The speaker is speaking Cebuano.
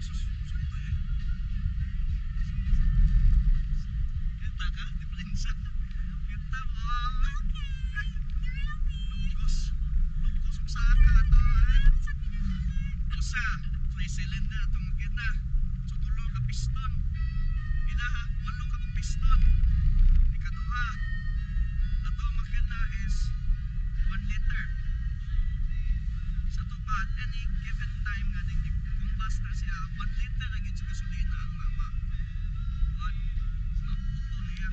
Sus, sugtoy eh. Kita ka, diferensya. Kita mo. Okay. Lugos. Lugos og saka ato eh. Usa, 3 cylinder atong makina. So tulo ka piston. Ilaha, walo ka mong piston. Ikaduha, ato makina is 1 liter. Sa ato pa, at any given time nga ning combust na siya, 1 liter na gyud sa gasolina ang mama. One, maputo niya.